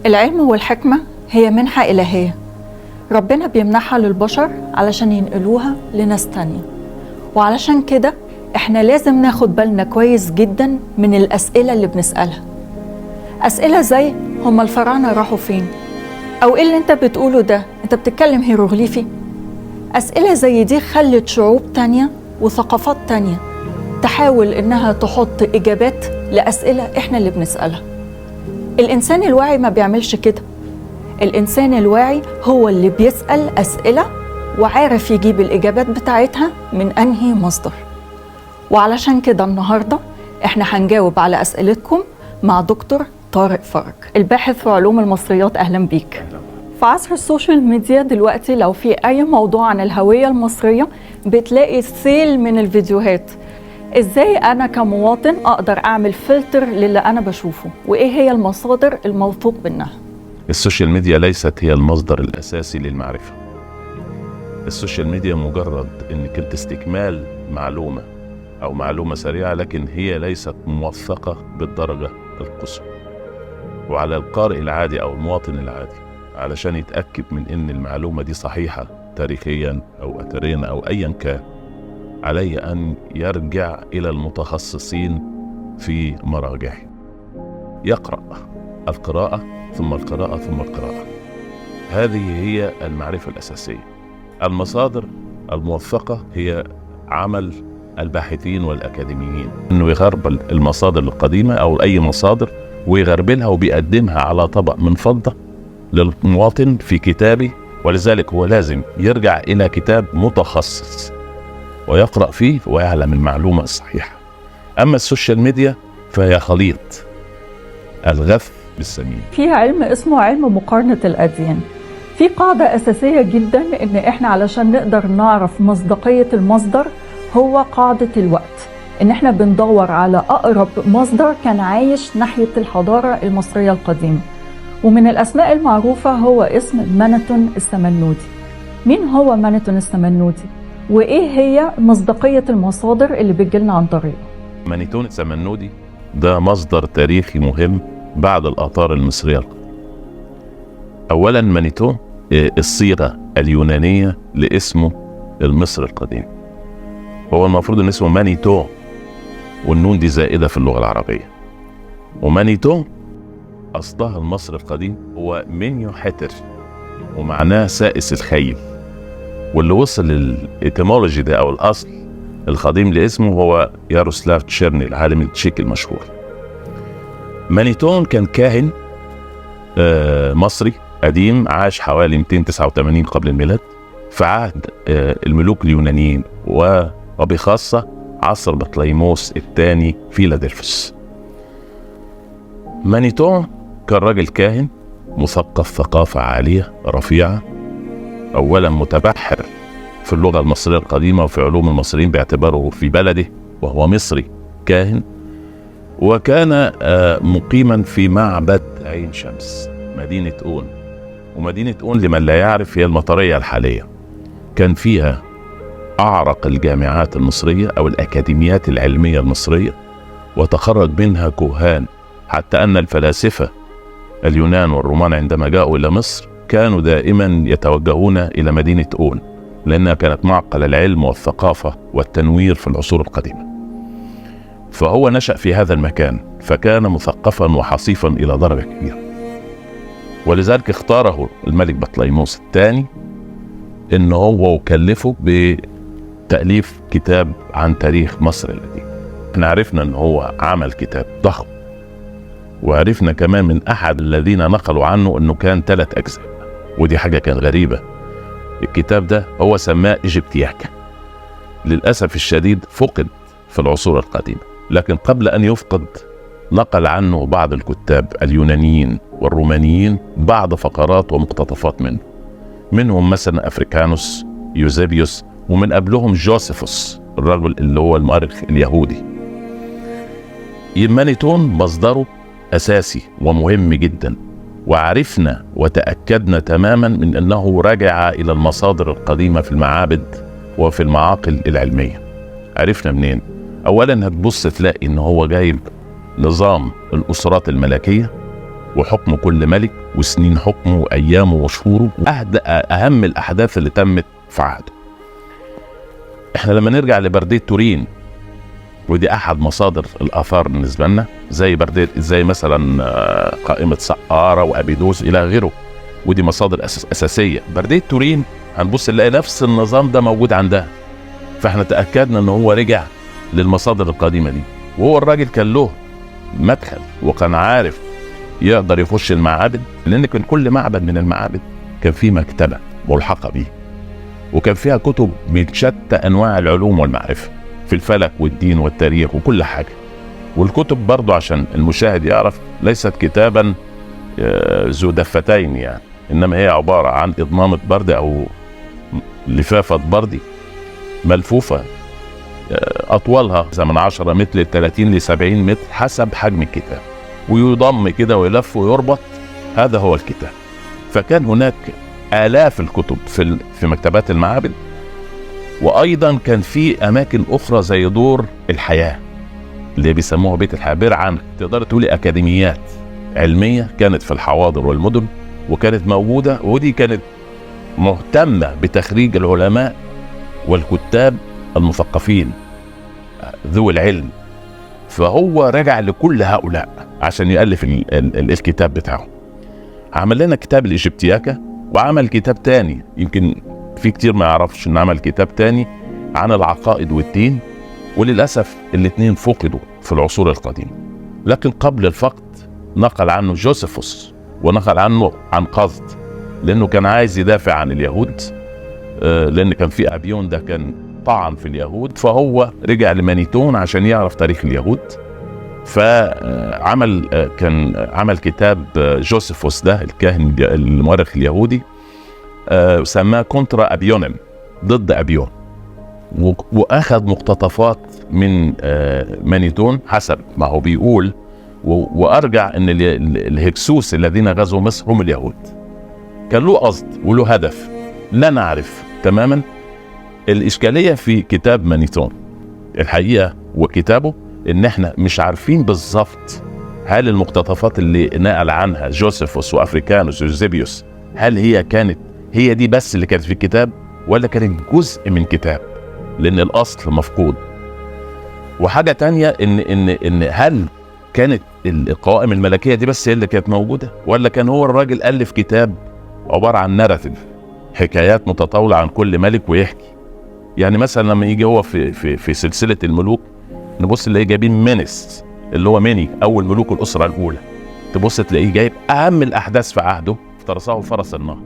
العلم والحكمة هي منحة إلهية ربنا بيمنحها للبشر علشان ينقلوها لناس تانية، وعلشان كده احنا لازم ناخد بالنا كويس جدا من الأسئلة اللي بنسألها. أسئلة زي هما الفراعنة راحوا فين؟ أو إيه اللي انت بتقوله ده؟ انت بتتكلم هيروغليفي؟ أسئلة زي دي خلت شعوب تانية وثقافات تانية تحاول إنها تحط إجابات لأسئلة إحنا اللي بنسألها. الإنسان الواعي ما بيعملش كده. الإنسان الواعي هو اللي بيسأل أسئلة وعارف يجيب الإجابات بتاعتها من أنهي مصدر. وعلشان كده النهاردة إحنا هنجاوب على أسئلتكم مع دكتور طارق فرج، الباحث في علوم المصريات. أهلا بيك. في عصر ال social media دلوقتي لو في أي موضوع عن الهوية المصرية بتلاقي سيل من الفيديوهات. إزاي أنا كمواطن أقدر أعمل فلتر للي أنا بشوفه؟ وإيه هي المصادر الموثوق منها؟ ال social media ليست هي المصدر الأساسي للمعرفة. ال social media مجرد إنك أنت استكمال معلومة أو معلومة سريعة، لكن هي ليست موثقة بالدرجة القصوى. وعلى القارئ العادي أو المواطن العادي علشان يتأكد من إن المعلومة دي صحيحة تاريخيا أو أثريا أو أيا كان، عليه أن يرجع إلى المتخصصين في مراجعه، يقرأ القراءة ثم القراءة ثم القراءة. هذه هي المعرفة الأساسية. المصادر الموثقة هي عمل الباحثين والأكاديميين، إنه يغربل المصادر القديمة أو أي مصادر ويغربلها وبيقدمها على طبق من فضة للمواطن في كتابه. ولذلك هو لازم يرجع إلى كتاب متخصص ويقرأ فيه ويعلم المعلومة الصحيحة. أما ال social media فهي خليط الغث بالسمين. في علم اسمه علم مقارنة الأديان. في قاعدة أساسية جدا إن إحنا علشان نقدر نعرف مصداقية المصدر هو قاعدة الوقت، إن إحنا بندور على أقرب مصدر كان عايش ناحية الحضارة المصرية القديمة. ومن الأسماء المعروفة هو اسم مانيتون السمنودي. مين هو مانيتون السمنودي؟ وإيه هي مصداقية المصادر اللي بتجيلنا عن طريقه؟ مانيتون السمنودي ده مصدر تاريخي مهم بعد الآثار المصرية القديمة. أولا مانيتون الصيغة اليونانية لاسمه المصري القديم. هو المفروض ان اسمه مانيتو، والنون دي زائدة في اللغة العربية. ومانيتو أصلها المصري القديم هو منيو حتر، ومعناه سائس الخيل. واللي وصل لل etymology ده أو الأصل القديم لاسمه هو ياروسلاف تشيرني، العالم التشيكي المشهور. مانيتون كان كاهن مصري قديم، عاش حوالي 289 قبل الميلاد في عهد الملوك اليونانيين، وبخاصة عصر بطليموس الثاني فيلادلفوس. مانيتون كان راجل كاهن مثقف ثقافة عالية رفيعة، أولا متبحر في اللغة المصرية القديمة وفي علوم المصريين باعتباره في بلده وهو مصري كاهن، وكان مقيما في معبد عين شمس مدينة أون. ومدينة أون لمن لا يعرف هي المطرية الحالية، كان فيها أعرق الجامعات المصرية أو الأكاديميات العلمية المصرية، وتخرج منها كهان، حتى أن الفلاسفة اليونان والرومان عندما جاءوا إلى مصر كانوا دائما يتوجهون إلى مدينة أون، لأنها كانت معقل العلم والثقافة والتنوير في العصور القديمة. فهو نشأ في هذا المكان، فكان مثقفا وحصيفا إلى درجة كبيرة، ولذلك اختاره الملك بطليموس الثاني إن هو وكلفه بتأليف كتاب عن تاريخ مصر القديم. احنا عرفنا إن هو عمل كتاب ضخم، وعرفنا كمان من أحد الذين نقلوا عنه إنه كان 3 أجزاء، ودي حاجة كانت غريبة. الكتاب ده هو سماه إيجيبتياكا. للأسف الشديد فقد في العصور القديمة، لكن قبل أن يفقد نقل عنه بعض الكتاب اليونانيين والرومانيين بعض فقرات ومقتطفات منه، منهم مثلا أفريكانوس، يوزيبيوس، ومن قبلهم جوزيفوس الرجل اللي هو المؤرخ اليهودي. مانيتون مصدره أساسي ومهم جدا، وعرفنا وتأكدنا تماما من أنه رجع إلى المصادر القديمة في المعابد وفي المعاقل العلمية. عرفنا منين؟ أولا هتبص تلاقي إن هو جايب نظام الأسرات الملكية وحكم كل ملك وسنين حكمه وأيامه وشهوره، أهم الأحداث اللي تمت في عهده. احنا لما نرجع لبردية تورين، ودي أحد مصادر الآثار بالنسبة لنا، زي بردية، زي مثلا قائمة سقارة وأبيدوس إلى غيره، ودي مصادر أساسية. بردية تورين هنبص نلاقي نفس النظام ده موجود عندها، فاحنا تأكدنا ان هو رجع للمصادر القديمة دي. وهو الراجل كان له مدخل وكان عارف يقدر يخش المعابد، لان كان كل معبد من المعابد كان فيه مكتبة ملحقة بيه، وكان فيها كتب من شتى انواع العلوم والمعرفة في الفلك والدين والتاريخ وكل حاجة. والكتب برضو عشان المشاهد يعرف ليست كتابا ذو دفتين يعني، انما هي عبارة عن اضمامة برد او لفافة بردي ملفوفة، أطولها من 10 متر ل 30 ل 70 متر حسب حجم الكتاب، ويضم كده ويلف ويربط. هذا هو الكتاب. فكان هناك آلاف الكتب في مكتبات المعابد، وأيضا كان في أماكن أخرى زي دور الحياة اللي بيسموها بيت الحياة، عن تقدر تقولي أكاديميات علمية كانت في الحواضر والمدن وكانت موجودة، ودي كانت مهتمة بتخريج العلماء والكتاب المثقفين ذو العلم. فهو رجع لكل هؤلاء عشان يؤلف الكتاب بتاعه. عمل لنا كتاب الإيجيبتياكا، وعمل كتاب تاني يمكن في كتير ما يعرفش ان عمل كتاب تاني عن العقائد والدين، وللأسف الاتنين فقدوا في العصور القديمة. لكن قبل الفقد نقل عنه جوزيفوس، ونقل عنه عن قصد، لأنه كان عايز يدافع عن اليهود، لأن كان في أبيون ده كان طعن في اليهود، فهو رجع لمانيتون عشان يعرف تاريخ اليهود. فعمل كان عمل كتاب جوزيفوس ده الكاهن المؤرخ اليهودي، سماه Contra Abionem، ضد أبيون، وأخذ مقتطفات من مانيتون حسب ما هو بيقول، وأرجع أن الهكسوس الذين غزوا مصر هم اليهود. كان له قصد وله هدف لا نعرف تماما. الإشكالية في كتاب مانيتون الحقيقة وكتابه إن إحنا مش عارفين بالظبط هل المقتطفات اللي نقل عنها جوزيفوس وأفريكانوس ويوزيبيوس هل هي كانت هي دي بس اللي كانت في الكتاب، ولا كانت جزء من كتاب، لأن الأصل مفقود. وحاجة تانية إن إن إن هل كانت القوائم الملكية دي بس هي اللي كانت موجودة، ولا كان هو الراجل ألف كتاب عبارة عن narrative، حكايات متطاولة عن كل ملك ويحكي. يعني مثلا لما يجي هو في في في سلسلة الملوك نبص نلاقيه جايبين مينس اللي هو ميني أول ملوك الأسرة الأولى، تبص تلاقيه جايب أهم الأحداث في عهده، افترسه فرس النهر.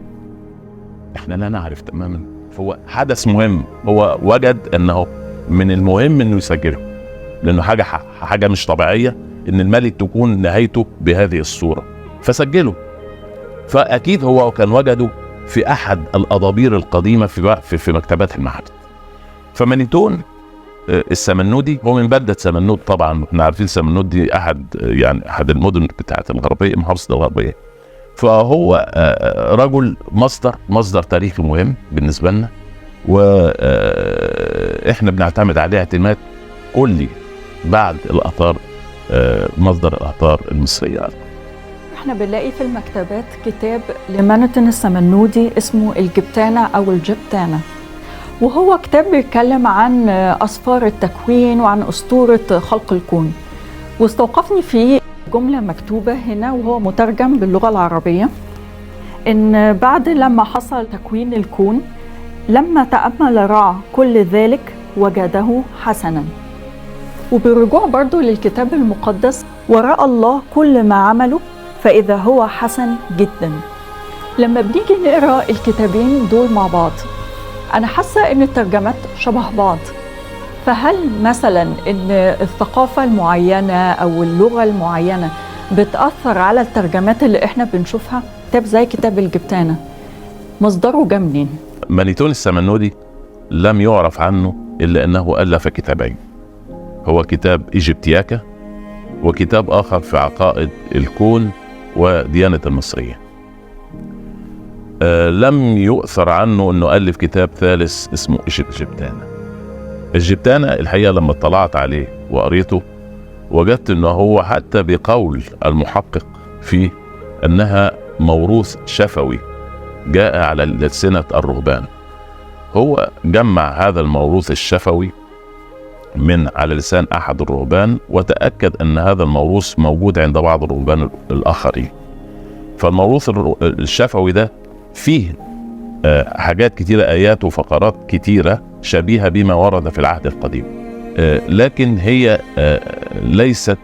احنا لا نعرف تماما، فهو حدث مهم، هو وجد أنه من المهم أنه يسجله، لأنه حاجة مش طبيعية أن الملك تكون نهايته بهذه الصورة، فسجله. فأكيد هو كان وجده في أحد الأضابير القديمة في مكتبات المعبد. فمانيتون السمنودي هو من بلدة سمنود، طبعا احنا عارفين سمنود دي احد المدن بتاعت الغربية، محافظة الغربية. فهو رجل مصدر تاريخي مهم بالنسبة لنا، واحنا بنعتمد عليه اعتماد كلي بعد الآثار، مصدر الآثار المصرية. احنا بنلاقي في المكتبات كتاب لمانيتون السمنودي اسمه الجبتانة أو الجبتانة، وهو كتاب بيتكلم عن أسفار التكوين وعن أسطورة خلق الكون. واستوقفني فيه جملة مكتوبة هنا وهو مترجم باللغة العربية، إن بعد لما حصل تكوين الكون لما تأمل رع كل ذلك وجده حسنا. وبالرجوع برضو للكتاب المقدس، ورأى الله كل ما عمله فإذا هو حسن جدا. لما بنيجي نقرأ الكتابين دول مع بعض أنا حاسة إن الترجمات شبه بعض، فهل مثلا إن الثقافة المعينة أو اللغة المعينة بتأثر على الترجمات اللي إحنا بنشوفها؟ كتاب زي كتاب الجبتانة مصدره جه منين؟ مانيتون السمنودي لم يعرف عنه إلا أنه ألف كتابين، هو كتاب إيجيبتياكا وكتاب آخر في عقائد الكون وديانة المصرية. لم يؤثر عنه أنه ألف كتاب ثالث اسمه الجبتانة. الجبتانة الحقيقة لما اطلعت عليه وقريته وجدت أنه هو حتى بقول المحقق فيه أنها موروث شفوي جاء على لسنة الرهبان. هو جمع هذا الموروث الشفوي من على لسان أحد الرهبان، وتأكد أن هذا الموروث موجود عند بعض الرهبان الآخرين. فالموروث الشفوي ده فيه حاجات كتيرة، آيات وفقرات كتيرة شبيهة بما ورد في العهد القديم، لكن هي ليست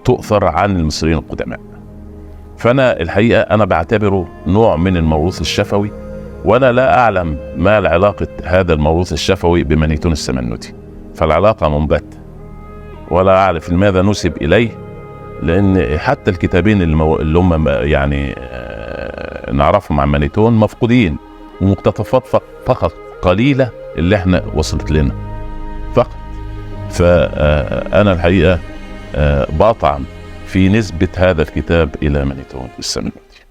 تؤثر عن المصريين القدماء. فأنا الحقيقة أنا بعتبره نوع من الموروث الشفوي، وأنا لا أعلم ما علاقة هذا الموروث الشفوي بمانيتون السمنوتي، فالعلاقة منبتة ولا أعرف لماذا نسب إليه، لأن حتى الكتابين اللي هم يعني نعرفهم عن مانيتون مفقودين، ومقتطفات فقط قليلة اللي احنا وصلت لنا فقط. فأنا الحقيقة بطعن في نسبة هذا الكتاب إلى مانيتون السمنوتي.